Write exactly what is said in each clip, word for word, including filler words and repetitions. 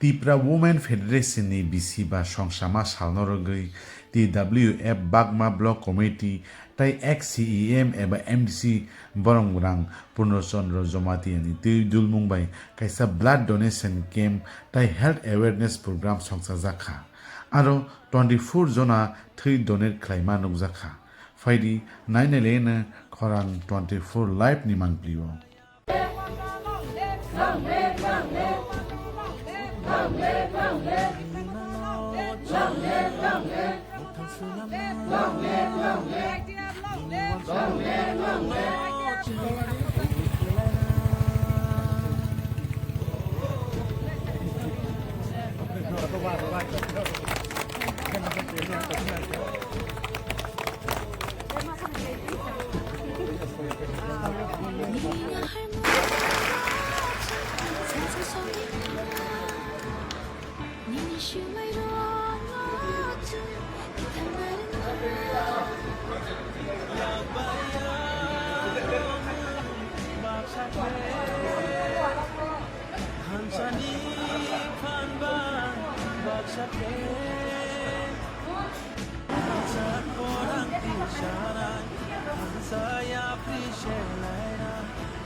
Tipra Women Federation ni bisi ba songchama salno rwgwi T W F Bagma Block Committee tai ex C E M eba M D C Boromgrang Purno Chandra Jamatia ni twi dulmung bai kaisa blood donation camp tai health awareness program songchajak kha. Aro twenty four jona thwi donate khlaima nukjak kha. Phaidi nainai le no khorang twenty four live ni mangpli o. Thansani phan bang baksa khe, baksa khorang tisana, thansa yapri selaina,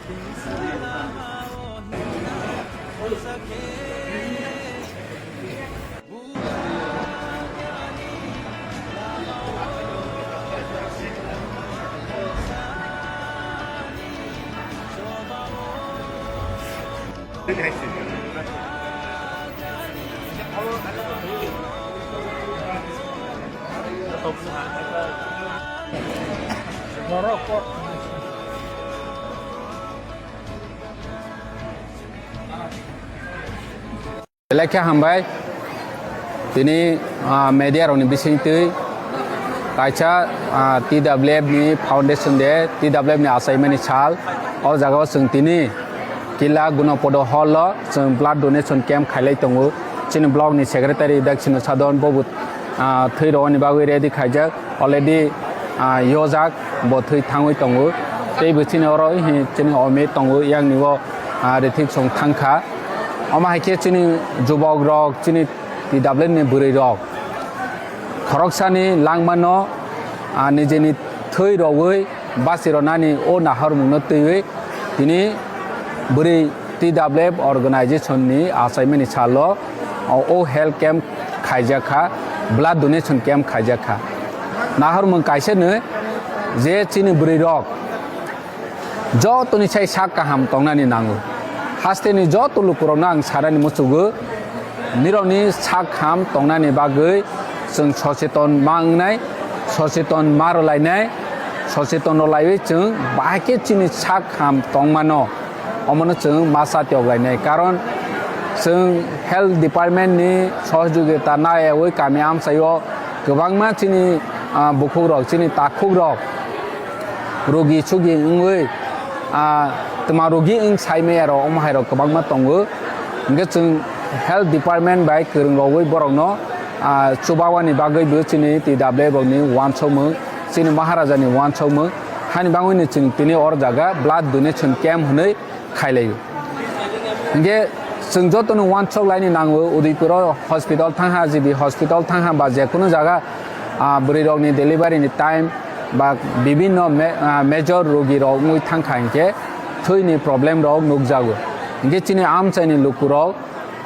tisa lama o hina, thansa khe. Belai khe hambai. Tini, ah, media rokni bisingtwi kaisa, ah, T W F ni foundation day, T W F ni achaimani sal. O jagao chwng tini Kila Gunopodo hall o chwng blood donation camp khailai tongo. Chini block ni secretary Daksino Sadon bobo, ah, thwi rwani bagwi ready khaijak. Already, ah, yojak, bo thwi thangwi tongo. Tei bo chini oro hi chini omit tongo, yang ni o, ah, rithik song thangkha. Omo hai khe chini jubok rok, chini T W F ni bwrwi rok khoroksani langmano, ah, nijeni thwi rogwi basi rwnani o nahormungno twiwi tini bwrwi T W F organization ni achaimani salo o, o health camp khaijak kha, blood donation camp khaijak kha. Nahormung kaisa no je chini bwrwi rok jotoni sai sak kaham tongnani nango. Hasteni joto lukurokno ang sanani muchugo, nirokni sak ham tongnani bagwi chwng socheton ma wngnai, socheton ma rwlainai, socheton rwlaiwi chwng bahai khe chini sak ham tongmano, omono chwng ma chatiyok lainai. Karon chwng health department ni sohojogita nayawi kami amchaio kwbangma chini, ah, bukhukrok, chini takhukrok rogi sugi wngwi, ah, twma rogi wng sai maya rok, omo hai rok kwbangma tongo. Hwnkhe chwng health department bai kwrwng rogwi borokno, ah, chubawani bagwi bo chini T W F ni uansukmung, chini Maharaja ni uansukmung, hani bagwino chwng tini oro jaga blood donation camp hwnwi khailaio. Hingke chwng jotono uansuk laini nango, Udaipuro hospital thangha, G B hospital thangha, ba je kunu jaga, ah, bwrwi rokni delivery ni time ba bibinno me-, ah, major rogi rok wngwi thangkha hingke thwini problem rok nukjago. Hingke chini amchaini lukurok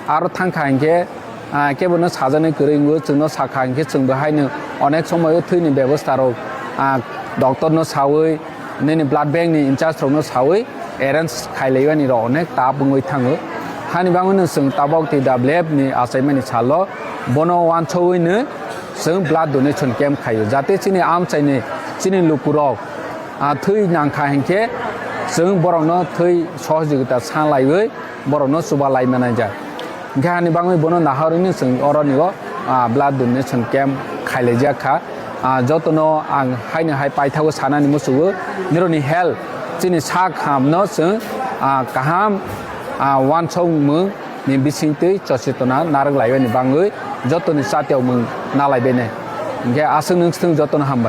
aro thangkha hingke, ah, kebono sajani kwrwi wngo, chwngno sakha hingke chwngbo haino onek somoio thwini bebosta rok, ah, doctor no sawi, nini blood bank ni in charge rokno sawi arrange khailaimani rok onek tap wngwi thango. Hani bagwino chwng tabok T W F ni achaimani salo bono uansugwino chwng blood donation camp khaio, jate chini amchaini, chini lukurok, ah, thwi nangkha hinkhe chwng borokno thwi sohojogita sanglaiwi borokno chuba lai manai jak. Hingke hani bagwi bono naharwino chwng oroni o, ah, blood donation camp khailaijak kha. Ah, jotono ang haino hai paithago sanani muchugo, nirokni health, chini sak hamno chwng, ah, kaham, ah, uansukmung ni bisingtwi chochetona narwk laibani bagwi jotoni chatiyokmung nalaibainai. Hingke aswk nwng swtwng jotono hambai.